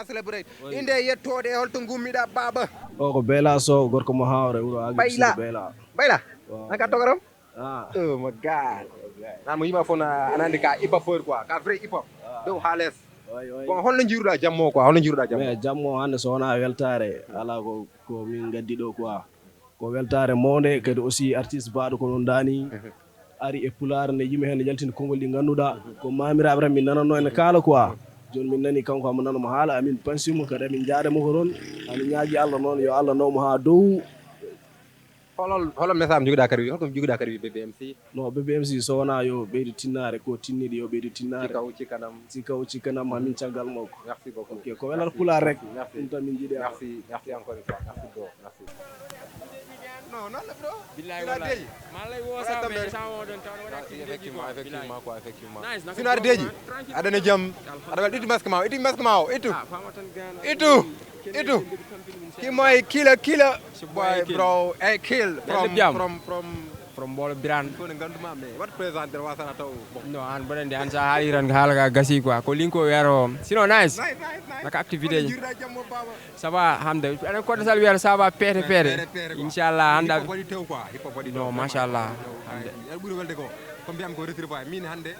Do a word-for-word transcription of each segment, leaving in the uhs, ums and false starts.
Celebrate. Inde e yettoode, holto ngummiɗaa, baaba? O ko Bela Sow, gorko mo Haawre, wuro Agri Bayla. Sidi Bela. Bayla? Waaw. An ka togoram? Ah. Oh my God. An mo yima fof na, ana anndi ka hip hopeur quoi, ka vrai hip hop. Ah. Dow haa les. Oy, oy. Bon, holno njiiruɗaa jammo quoi, holno njiiruɗaa jammo? Mais jammo hannde so wonaa weltaare, alaa ko, ko min ngaddi ɗo quoi. Ko weltaare mawnde, kadi aussi artiste baaɗo ko noon daani. Mhm. Ari e Pulaar nde yimɓe heen yaltini konngol ɗi ngannduɗaa. Ko maamiraaɓe tan min nanannoo ene kaala quoi. Jooni min nani kanko hamo nana mo haala, amin pansimo kadi amin njaada mo ko noon. Amin ñaaƴi Allah noon yo Allah naw mo haa dow. Holol, holol message njogiɗaa kadi, holko njogiɗaa kadi ɓe B B M C? Non, B B M C so wonaa yo ɓeydu tinnaare, ko tinniɗi yo ɓeydu tinnaare. Ci kaw, ci kanam. Ci kaw, ci kanam, amin caggal makko. Merci beaucoup. Ok, ko welal Pulaar rek. Merci. Ɗum tan min njiɗi. Merci, merci encore une fois. Merci beaucoup. Merci. Non, non, le bro. Billahi wallahi. Maa lay woo sax, mais instant o ɗon taw waɗa activité ji quoi. Effectivement, quoi, effectivement. Nice, sino aɗa deeƴi, aɗa no jam, aɗa wel, ittu masque ma o, ittu masque ma o, ittu. Ah, fama tan gana. Ittu, ittu. Ki moy kila, kila. Boy, bro, hey, kill from, from, from, from Mbolo Birane. Ko ne nganduma, mais what presenter wasana taw. Bon. No, an mboɗo andi, an sa haali tan ko haala ka gasi quoi. Ko linko wiyata o. Sinon nice. Nice, nice, nice. Naka activité ji. Hono njiiruɗaa jammo, baaba? Ça va, alhamdulillah. Aɗa kodda sal wiyata ça va, peete, peete. Peete, peete quoi. Inchallah, hannde. Hip hop waɗi tew quoi, hip hop waɗi tew. Non, vraiment, machallah. Hannde. Aɗa ɓuri welde ko. Ko mbiyam ko retire boy. Min hannde,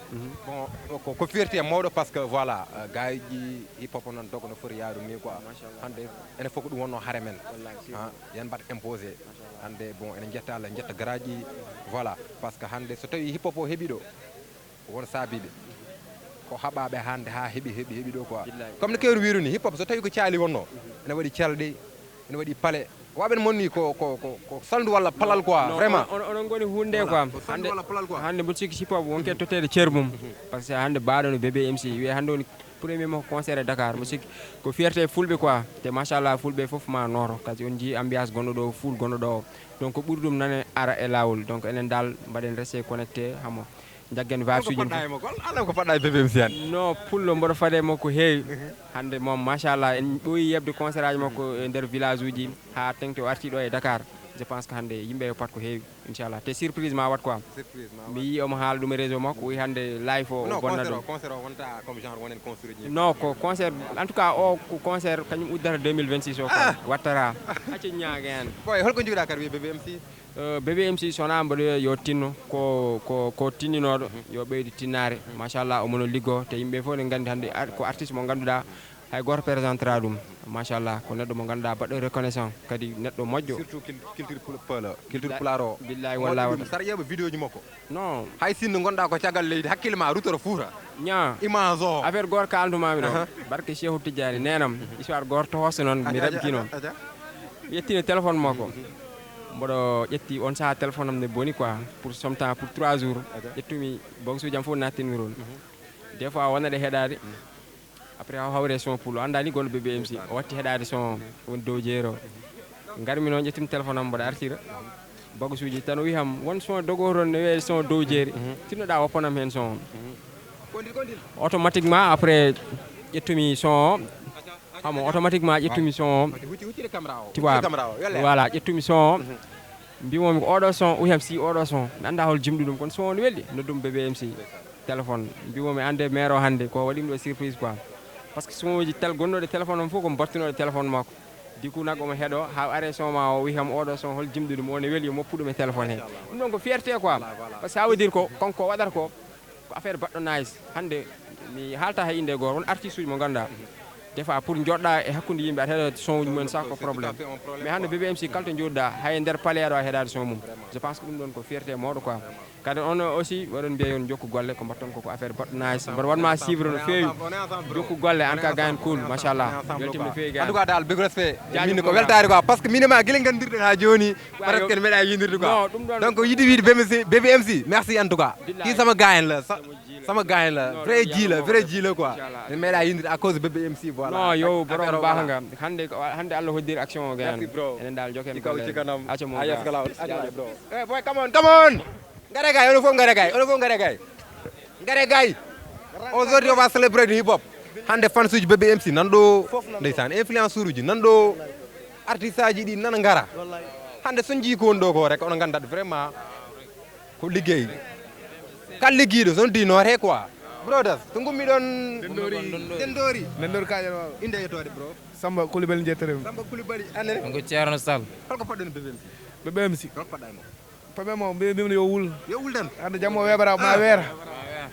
bon, ko, ko fierté mawɗo parce que voilà, euh, gars ji hip hop noon dogo no foti yaarude ni quoi. Machallah. Hannde, enen fof ko ɗum wonno hare men. Wallahi, c'est vrai. Ah, yen mbaɗ imposé. Hannde, bon, enen njetta Allah, en njetta garaaji, voilà, parce que hannde so tawi hip hop o heɓi ɗo, won saabiiɓe. Ko haɓaaɓe hannde haa heɓi, heɓi, heɓi ɗo quoi. Billahi. Comme no Kewru wiiru ni, hip hop so tawi ko caali wonno, ene waɗi calɗi, ene waɗi pale. Waɓen mon ni ko, ko, ko, ko salndu walla palal quoi, non, vraiment. On, on, onon ngoni hunde quoi. Voilà, ko salndu walla palal quoi. Hannde mboɗo sikki hip hop wonke totteede ceer mum. Parce que hannde baaɗo no B B M C, wiye hannde woni premier mo concert e Dakar, mo sikki ko fierté fulɓe quoi. Te machallah fulɓe fof ma nooto, kasi on njii ambiance gonɗo ɗo, full gonɗo ɗo. Donc ko ɓuri ɗum nane ara e laawol. Donc enen dal mbaɗen rester connecté hamo. Jaggen vibes uji. Holko poɗɗa e makko? Hol-, hol ko poɗɗa e B B M C hannde? Non, pullo mboɗo faade e makko heewi. Mhm. Hannde moom machallah en ɓooyi yeɓde concert aji makko e nder village uji haa tengti o arti ɗo e Dakar. Je pense que hannde yimɓe yo pat ko heewi. Inchallah. Te surprise ma wat quoi. Surprise ma wat. Mi yii omo haala ɗum e réseau makko, o wi hannde live o, o bonna ɗum. Non, concert o, concert o wonta comme genre wonen concert uji. Non, ko concert, en tout cas, o ko concert kañum uddata deux mille vingt-six o quoi. Ah! Wattara. Acca ñaage hen. Boy, holko njogiɗaa kadi wiye B B M C? Euh, B B M C so wonaa mboɗo wiya yo tinno, ko, ko, ko tinninooɗo, yo ɓeydu tinnaare. Machallah, omo no liggoo, te yimɓe fof ne nganndi hannde ar-, ko artiste mo ngannduɗaa, hay gooto présentera ɗum. Machallah, ko neɗɗo mo ngannduɗaa baɗɗo reconnaissant, kadi neɗɗo moƴƴo. Surtout cul-, culture pul-, pula-, culture pulaar o. Billahi wallahi. Saɗa ƴeeɓa vidéo ji makko. Non. Hay sinno ngonɗaa ko caggal leydi, hakkille ma rutoro Fuuta. Ñaa. Image o. Affaire gooto kaalantuma mi ɗo. Aha. Barke Cheikhou Tidiane, neenam, histoire gooto tohoso noon, mi raɓki noon. Aja, aja, aja. Mi ƴettino téléphone makko. Mboɗo ƴetti on saha téléphone am ne boni quoi, pour some temps, pour trois jours. Aja. Ƴettumi box uji am fof nattinmi toon. Mhm. Des fois wona ɗe heɗaade. Après o hawre son pullo, anndaa ni gonɗo B B M C. O watti heɗaade son o, woni dow jeeri o. Ngarmi noon, ƴettumi téléphone am, mboɗo artira. Box uji tan o wi kam, won son dogo toon ne wiyee son dow jeeri. Mhm. Tinnoɗaa woppanam heen son o. Mhm. Automatiquement, après ƴettumi son o. Hamo automatiquement ƴettumi son o. Hucci, huccire caméra o. Tu vois. Huccire caméra o, yo leer. Voilà, ƴettumi son o. Mhm. Mbimomi ko oɗo son, o wi kam si oɗo son. Mi anndaa hol jimɗi ɗum, kono son o no welɗi, noddumi B B M C. Téléphone. Mbimomi, "An de, maire o hannde, ko waɗimi ɗo surprise quoi." Parce que son uji tel gonnoɗe téléphone am fof ko mbattunoɗe téléphone makko. Du coup, nag omo heɗo, haa are son ma o wi kam, "Oɗo son, hol jimɗi ɗum?" O ne weli, yo moppu ɗum e téléphone he. Machallah. Ɗum ɗon ko fierté quoi. Voilà, voilà. Parce que ça veut dire ko, kanko o waɗata ko, ko affaire baɗɗo nice. Hannde, mi haalta hay innde gooto, won artiste uji mo ngannduɗaa. Des fois, pour njoɗɗa e hakkunde yimɓe, aɗa heɗa son uji mumen, ça ko problème. Mais hannde B B M C, kala to njoɗɗa, hay nder palais aɗa waawi heɗaade son mum. Je pense que ɗum ɗon ko fierté mawɗo quoi. Kadi on aussi, waɗon mbiya yon jokku golle, ko mbatton ko, ko affaire baɗɗo nice. Mboɗo waɗma suivre no feewi. Jokku golle, an ka gaañ cool, machallah. Weltima no feewi gaañ. En tout cas, dal, big respect. Jaajëf, min ko weltaare quoi, parce que min e ma gila nganndirɗen haa jooni. Parce que en meeɗa yiidirde quoi. Non, ɗum ɗon. Donc, yiɗi wiide B B M C, B B M C, merci en tout cas. Billahi. Kii sama gaañ la, sa-, sama gaañ la, vrai ji la, vrai ji la quoi. Inchallah. En meeɗa yiidirde à cause de B B M C, voilà. Non, yo, borom baax nga. Hannde ko, hannde Allah hoddiri action o gaañ. Merci, bro. Enen dal joken golle. Ci kaw, ci kanam. Acca mo. Ayas gala. Jaajëf. Bro. Eh, boy, come on, come on. Ngare gay, onon fof ngare gay, onon fof ngare gay. Ngare gay. Aujourd'hui, on va célébrer du hip hop. Hannde fans uji B B M C nan ɗo, ndeysaan, influenceur uji nan ɗo, artiste aji ɗi nana ngara. Hannde so njii ko woni ɗo ko rek, onon nganndat vraiment ko liggey. Kala liggiiɗo, so on di noote quoi. Brothers, to ngummi ɗon? Dendoori. Dendoori. Dendoori kaaƴe wawa. Innde e yettoode, bro? Samba Koulibaly njettere mi. Samba Koulibaly, an ne? Ko Ceerno Sall. Holko poɗɗen B B M C? B B M C. Holko poɗɗa e mo? Pame mo, mbi-, mbimi yo wul. Yo wul tan? Hannde jamma o weeɓata, ma weera.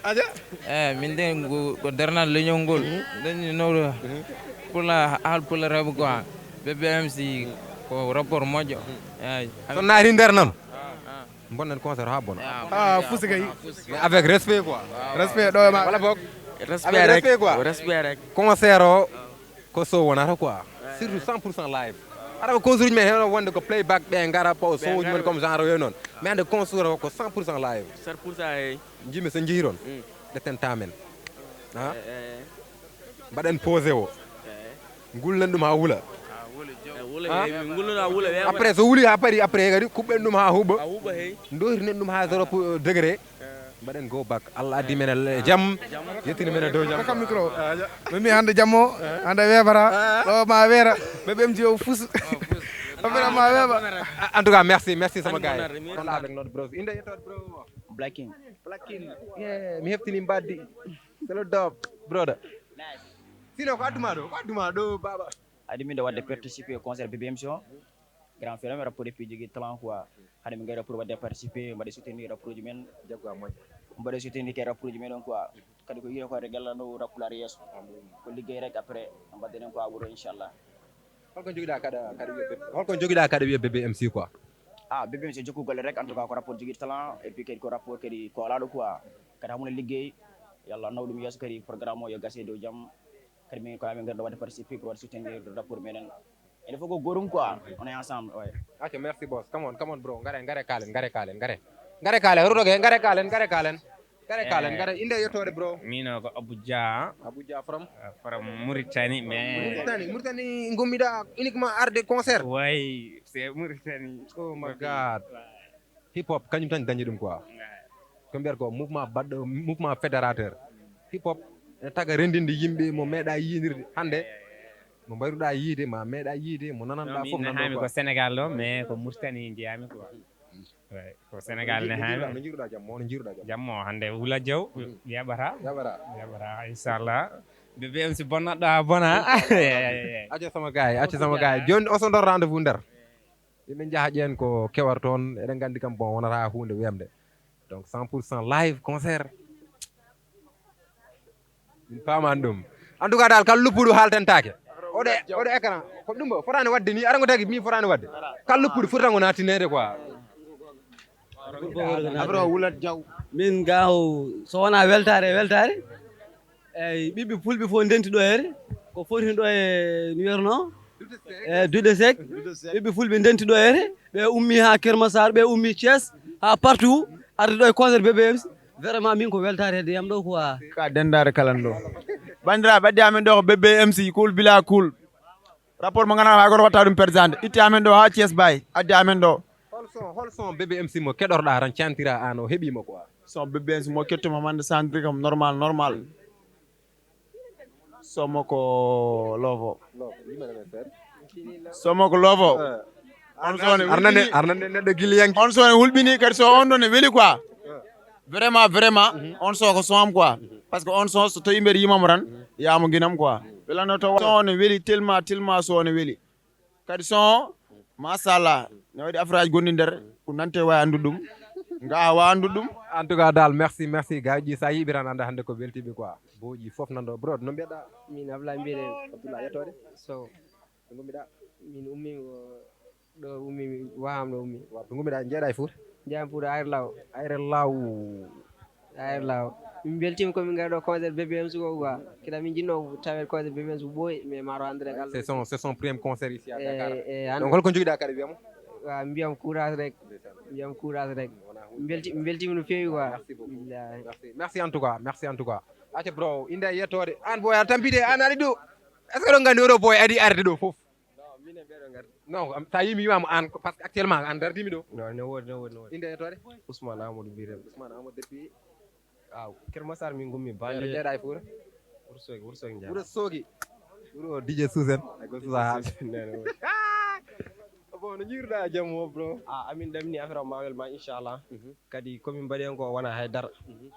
Aja? Eh, min de ko, ko darnal leñol ngol. Dañi nawɗo. Pula, haal pula rewɓe quoi. B B M C ko rapport moƴƴo. Eeyi. So naati nder noon. Bonnen concert haa bona. Ah, fusi kay. Mais avec respect quoi. Respect ɗo e ma. Wala boog. Respect avec rek. Respect quoi. Respect rek. Concert o ko so wonata quoi. Surtout cent pour cent live. Ara ko concert uji men heewno wonde ko playback, ɓe ngara paw sowoji men comme genre yo noon. Mais hannde concert o ko cent pour cent live. Cent pour cent, eeyi. Jimi so jehi toon. Ɗetten tamen. Ha? Mbaɗen posé o. Ngullen ɗum haa wula. Wula, eeyi, min ngulluna wula, weeɓa. Après so wuli haa paari, après kadi kuɓɓen ɗum haa huɓɓa. Haa huɓɓa, eeyi. Doyrinen ɗum haa zéro degré. Mbaɗen go back. Allah addi men e jam. Yettini men e dow jam. Kam micro. Min mbi hannde jamma o, hannde weeɓata. Ɗo ma weera. Ɓe ɓemji o fus. O weera ma weeɓa. En tout cas, merci, merci sama gars yi. Kontaan avec notre bros. Innde e yettoode, bro? Black King. Black King. Yeah, mi heftini mbaddi. C'est le dub, brother. Sino ko adduma ɗo? Ko adduma ɗo, baba? Addi min ɗo waɗde participer e concert B B M C o. Grand frère, mi rapport e piiji jogi talent quoi. Hade min ngari rapport waɗde participer, mbaɗe soutenir rapport uji men. Jaggu a moƴƴa. Mbaɗe soutenir ke rapport uji men on quoi. Kadi ko yire ko rek yalla no rappulaar yeeso. Ko liggéey rek après, mbaɗden en ko a ɓuro inchallah. Holko jogiɗa kaɗa, kaɗa wiya B B, holko jogiɗa kaɗa wiya B B M C quoi? Ah, B B M C jokku golle rek, en tout cas ko rapport jogi talent, et puis kadi ko rapport kadi ko alaɗo quoi. Kadi hamuna liggéey, yalla naw ɗum yeeso kadi programme o yo gase dow jam. Kadi min ko amin ngari ɗo waɗde participer pour waɗde soutenir rapport meɗen. Il faut ko gorum quoi. On est ensemble, ouais. Ok, merci boss. Come on, come on bro. Ngare, ngare kaalen, ngare kaalen, ngare. Ngare kaalen, ruɗoge, ngare kaalen, ngare kaalen. Ngare kaalen, ngare. Innde e yettoode bro? Mino ko Abuja. Abuja from? Uh, from Mauritanie, mais Mauritanie, Mauritanie ngummiɗa uniquement arde concert? Oui, c'est Mauritanie. Oh my God. Ouais. Hip hop kañum tan dañi ɗum quoi. Ko mbiyata ko mouvement baɗɗo, mouvement fédérateur. Hip hop ene taga renndinde yimɓe mo meeɗa yiidirde hannde, mo mbayruɗa yiide ma meeɗa yiide, mo nananɗa fof nanɗo quoi. Ko Sénégal ɗo, mais ko Mauritanie njeeyami quoi. Ouais, ko Sénégal nehami. No jiiruɗa jamma o, no jiiruɗa jamma? Jamma o hannde wula jaw, yaɓata. Yaɓata. Yaɓata, inchallah. B B M C bonnatɗo ha bona. Acca sama gars yi, acca sama gars yi. Joni o so ndor rendez-vous nder. Yimɓe njaha ƴeen ko kewar toon, eɗen nganndi kam, bon, wonata huunde wemde. Donc cent pour cent live concert. Min paamaani ɗum. En tout cas dal, kala luppuɗo haaltentaake. Oɗo, oɗo écran. Ko ɗum ɗo fotaani waɗde ni, ara ngo tagi mi fotaani waɗde. Kala luppuɗo foti tan ko nattineede quoi. Abro wulat jaw. Min gaw so wona weltaare, weltaare. Eyyi, ɓiɓɓe fulɓe fof ndenti ɗo here. Ko foti ɗo e, no wiyatno? E Duuɗe Seek. Ɓiɓɓe fulɓe ndenti ɗo here. Ɓe ummi ha Kermassar, ɓe ummi Thiès, ha partout, arde ɗo e concert B B M C. Vraiment, min ko weltaare hedde yam ɗo quoi. Ka dendare kala ɗo. Bandira ɓaddi amen ɗo ko B B M C, cool bila cool. Rapport mo ganduɗa hay goto watta ɗum perdande. Itti amen ɗo ha Thiès Bay, addi amen ɗo. Hol son, hol son B B M C mo keɗorɗa tan cantira an o heɓima quoi? Son B B M C mo kettuma mande santiri kam normal, normal. Somo ko lovo. Somo ko lovo. On son ne arnande, arnande neɗɗo gilliyanke. On son ne hulɓini kadi so on ɗon ne weli quoi. Vraiment, vraiment, on son ko son am quoi. Parce que on son so tawi mbeɗa yimamo tan, yamo guinam quoi. Welano taw son ne weli tellement, tellement son ne weli. Kadi son, machallah, ne waɗi affaire aji gonɗi nder, ko nante wawi andude ɗum. Nga wawi andude ɗum. En tout cas dal, merci, merci. Gayji sa yiɓi tan anda hande ko weltiɓe quoi. Boji fof nanɗo. Bro, no mbiyeɗa? Min Ablaye mbiyete. Abdoulaye, yettode? Sow. Ɗo gummiɗa? Min ummimi ko ɗo ummimi, waham ɗo ummi. Wa, to gummiɗa, jeeɗa e Fouta? Jam Fouta, Ayre Law. Ayre Law. Ayre Law. Min beltima ko min ngari ɗo concert B B M C ko quoi. Kida min jinno ko tawe concert B B M C ko ɓooyi, mais maro hande rek Allah. C'est son, c'est son premier concert ici à Dakar. Eh, eh, donc holko jogiɗa kadi wiyamo? Wa, mbiyam courage rek. Mbiyam courage rek. Belti, beltima no feewi quoi. Merci beaucoup. Billahi. Merci. Merci en tout cas, merci en tout cas. Acca bro, inde e yettode. An boy, a tampide, an ari ɗo. Est-ce que ɗon gandi oɗo boy adi arde ɗo fof? Non, min e ɓeɗo ngardi. Non, am, sa yimi wiyama an, parce que actuellement an dartimi ɗo. Non, no wodi, no wodi, no wodi. Inde e yettode? Ousmane Amadou mbiyetemi. Ousmane Amadou depuis? Ah, Keur Massar min gummi, banlieue. Jeeɗa e Fouta? Wuro Sogi, Wuro Sogi Ndiaye. Wuro Sogi. Wuro D J Susan. Ay, go Susan. Non, non, wodi. Bon, no jiiruɗaa jam o, bro? A amin ɗamini affaire o mawel ma inchallah. Kadi komin mbaɗi hen ko wona haydara.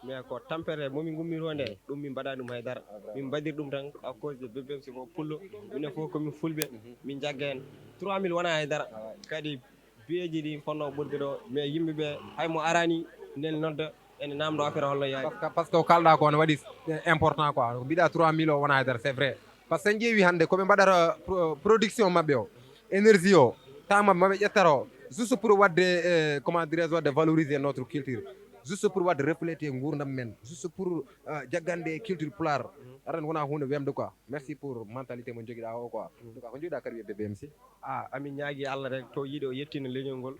Mais ko tampere momin gummito nde ɗum min mbaɗani ɗum haydara. Min mbaɗir ɗum tan à cause de B B M C ko pullo. Minen fof komin fulɓe. Min jagga hen trois mille wona haydara. Kadi biyeeji ɗi fonno ɓurde ɗo, mais yimɓe ɓe hay mo arani nen nodda ene namdo affaire holno yaari. Parce que parce que ko kalɗa ko no waɗi important quoi. Ko mbiɗa trois mille o wona haydara, c'est vrai. Parce que sen ƴeewi hannde koɓe mbaɗata pro- production maɓɓe o, énergie o, temps maɓɓe maɓe ƴettata o, juste pour waɗde eh, comment dirais-je, waɗde valoriser notre culture, juste pour waɗde refléter nguurdam men, juste pour eh, jaggande culture pulaar. Aɗa wona hunde wemde quoi. Merci pour mentalité mo jogiɗa o quoi. Donc ko jogiɗa kadi wiye B B M C? A amin ñaagi Allah rek to yiiɗe o yettina leñol ngol,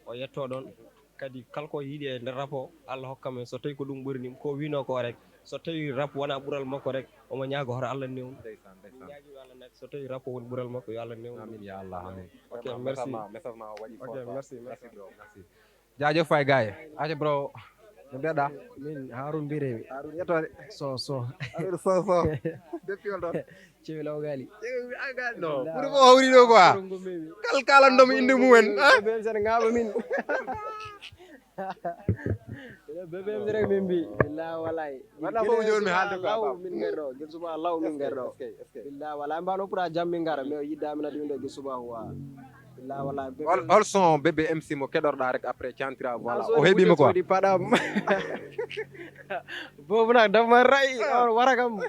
o yetto ɗon. Kadi kala ko yiiɗi e nder rap o, Allah hokka men, so tawi ko ɗum ɓuri nim ko wino ko rek. So tawi rap wona ɓural makko rek, omo ñaago hoto Allah newnu. Ndeysaan, ndeysaan. Ñaagi Allah nak so tawi rap o woni ɓural makko, yo Allah newnu. Amin ya Allah, amin. Ok, Vraiment, merci. Message ma, message ma o waɗi Ok, fort, quoi. Merci, Merci bro, merci. Jaajëf fay gars yi. Aja bro, no mbiɗa? Min Harun mbiremi. Harun yettode. So so. Harun so so. Depuis on ɗon. Cewi lawgali. Ɓuri fof hawri ɗo quoi. Kal kalanɗomo inde mumen. Ɓen sen ngaɓa min. Ɓe ɓen rek min mbi. Billahi wallahi. Wala fof joni mi haalde quoi. Law min ngar ɗo. Gel suba law min ngar ɗo. Billahi wallahi mbano pour a jam min ngara mais o yidda min adi min ɗo gel suba huwa. Billahi wallahi. Hol son bébé M C mo keɗorɗa rek après cantira voilà o heɓima quoi. Paɗam. Bobu nak daf ma ray on wara kam.